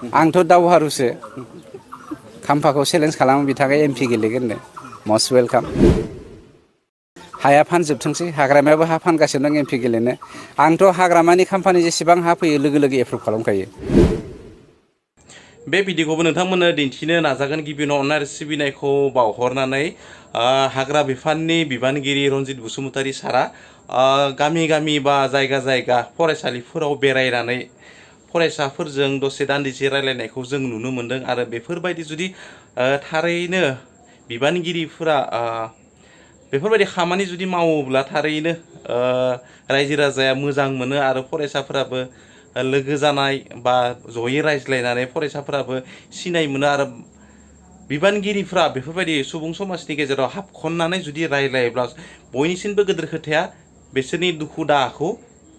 आंथ' दावहारुसो खाम्फाखौ चेलेन्ज खालामो बिथाङा एमपि गेलेगोननो मस्ट वेलकाम हाया फानजोबथोंसै हाग्रामायाबो हा फानगासिनो दं एमपि गेलेनो आंथ' हाग्रामानि खाम्फानि जेसेबां हा फैयो लोगो लोगो एप्रुभ खालामखायो बे भिडिअखौबो नोंथांमोननो दिन्थिनो नाजागोन गिबियावनो अननाय आरो सिबिनायखौ बावहरनानै हाग्रा बिफाननि बिबानगिरि रन्जित बसुमतारी सारा गामि गामि बा जायगा जायगा फरायसालिफोराव बेरायनानै फरायसाफोरजों दसे दान्दिसे रायलायनायखौ जों नुनो मोन्दों आरो बेफोरबायदि जुदि थारैनो बिबानगिरिफोरा बेफोरबायदि खामानि जुदि मावोब्ला थारैनो रायजो राजाया मोजां मोनो आरो फरायसाफोराबो लोगो जानाय बा जयै रायज्लायनानै फरायसाफोराबो सिनाय मोनो आरो बिबानगिरिफ्रा बेफोरबायदि सुबुं समाजनि गेजेराव हाबखननानै जुदि रायज्लायोब्ला बयनिसिमबो गिदिर खोथाया बिसोरनि दुखु दाहाखौ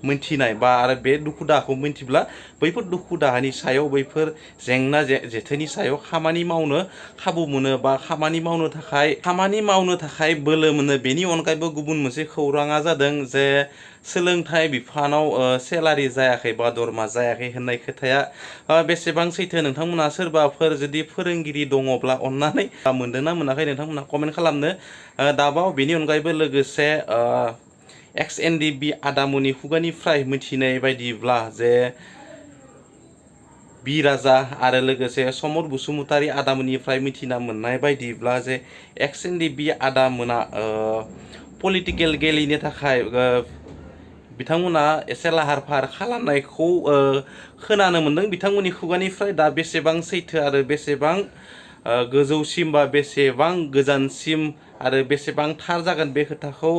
मोनथिनाय बा आरो बे दुखु दाहाखौ मोनथिब्ला बैफोर दुखु दाहानि सायाव बैफोर जेंना जेथोनि सायाव खामानि मावनो खाबु मोनो बा खामानि मावनो थाखाय बोलो मोनो बेनि अनगायैबो गुबुन मोनसे खौराङा जादों जे सोलोंथाइ बिफानाव सेलारि जायाखै बा दरमा जायाखै होननाय खोथाया बेसेबां सैथो नोंथांमोना सोरबाफोर जुदि फोरोंगिरि दङब्ला अन्नानै मोनदोंना मोनाखै नोंथांमोना कमेन्ट खालामनो दाबाव बेनि अनगायैबो लोगोसे एक्स एनडिबि आदामुनि खुगानिफ्राय मिथिनाय बायदिब्ला जे बि राजा आरो लोगोसे समर बसुमतारी आदामोननिफ्राय मिथिना मोननाय बायदिब्ला जे एक्स एनडिबि आदामोना पलिटिकेल गेलेनो थाखाय बिथांमोना एसे लाहार फाहार खालामनायखौ खोनानो मोन्दों बिथांमोननि खुगानिफ्राय दा बेसेबां सैथो आरो बेसेबां गोजौसिम बा बेसेबां गोजानसिम आरो बेसेबां थार जागोन बे खोथाखौ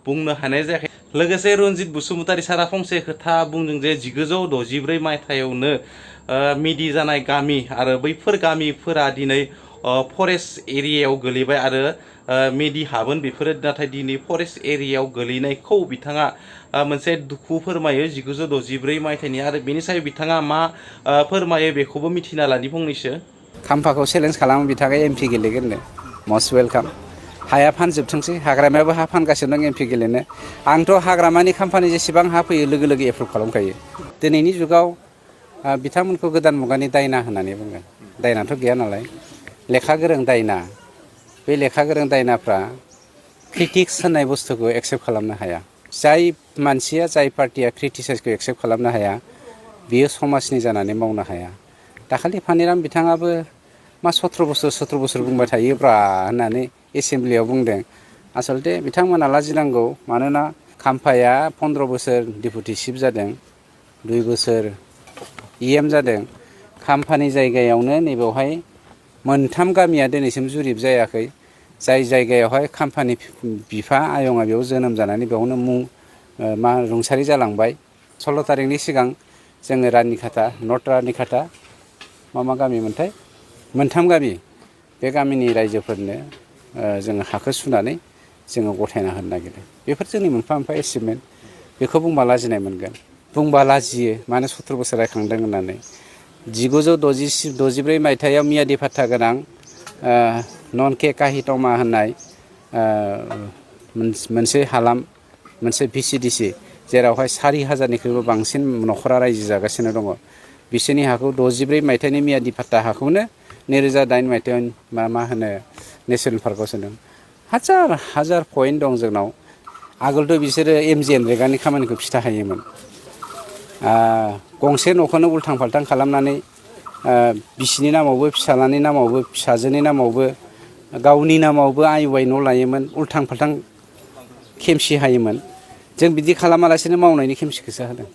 बुंनो हानाय जायाखै लोगोसे रन्जित बसुमतारी सारा फंसे खोथा बुंदों जे 1964 मायथाइयावनो मिदि जानाय गामि आरो बैफोर गामिफोरा दिनै फरेस्ट एरियायाव गोलैबाय आरो मेदि हाबोन बेफोरो नाथाय दिनै फरेस्ट एरियायाव गोलैनायखौ बिथाङा मोनसे दुखु फोरमायो 1964 मायथाइनि आरो बेनि सायाव बिथाङा मा फोरमायो बेखौबो मिथिना लानि फंनैसो खाम्फाखौ चेलेन्ज खालामो बिथाङा एमपि गेलेगोननो मस्ट वेलकाम हाया फानजोबथोंसै हाग्रामायाबो हा फानगासिनो दं एमपि गेलेनो आंथ' हाग्रामानि खाम्फानि जेसेबां हा फैयो लोगो लोगो एप्रुभ खालामखायो दिनैनि जुगाव बिथांमोनखौ गोदान मुगानि दायना होननानै बुङो दायनाथ' गैया नालाय लेखा गोरों दायना बे लेखा गोरों दायनाफ्रा क्रिटिक्स होननाय बुस्थुखौ एक्सेप्ट खालामनो हाया जाय मानसिया जाय पार्टिया क्रिटिसाइसखौ एक्सेप्ट खालामनो हाया बियो समाजनि जानानै मावनो हाया दाखालि फानिराम बिथाङाबो मा 17 बोसोर बुंबाय थायोब्रा होननानै एसेमब्लियाव बुंदों आसलथे बिथांमोना लाजिनांगौ मानोना खाम्फाया 15 बोसोर डिपुटि चिफ जादों 2 बोसोर इएम जादों खाम्फानि जायगायावनो नैबेवहाय मोनथाम गामिया दिनैसिम जुरिब जायाखै जाय जायगायावहाय खाम्फानि बिफा आयंआ बेयाव जोनोम जानानै बेयावनो रुंसारि जालांबाय 16 तारिखनि सिगां जोङो रानिखाथा नर्थ रानिखाथा मा गामिमोनथाय मोनथाम गामि बे गामिनि रायजोफोरनो जोङो हाखौ सुनानै जोङो गथायना होनो नागिरदों बेफोर जोंनि मोनफा मोनफा एचिभमेन्ट बेखौ बुंबा लाजिनाय मोनगोन बुंबा लाजियो मानो 17 बोसोर रायखांदों होननानै 1964 मायथाइयाव मियादि फात्ता गोनां नन के काहितमा होननाय मोनसे हालाम मोनसे भिसिडिसि जेरावहाय 4,000निख्रुइबो बांसिन न'खरा रायजो जागासिनो दङ बिसोरनि हाखौ 64 मायथाइनि मियादि फात्ता हाखौनो 2008 मायथाइयाव मा होनो नेसनेल पार्कआव सोदों हाजार पइन्ट दं जोंनाव आगोलथ' बिसोरो एमजिएन रेगानि खामानिखौ खिथाहायोमोन गंसे न'खौनो उल्थां फाल्थां खालामनानै बिसिनि नामावबो फिसालानि नामावबो फिसाजोनि नामावबो गावनि नामावबो आइ वाइ न' लायोमोन उल्थां फाल्थां खेमसि हायोमोन जों बिदि खालामालासिनो मावनायनि खेमसिखौसो होदों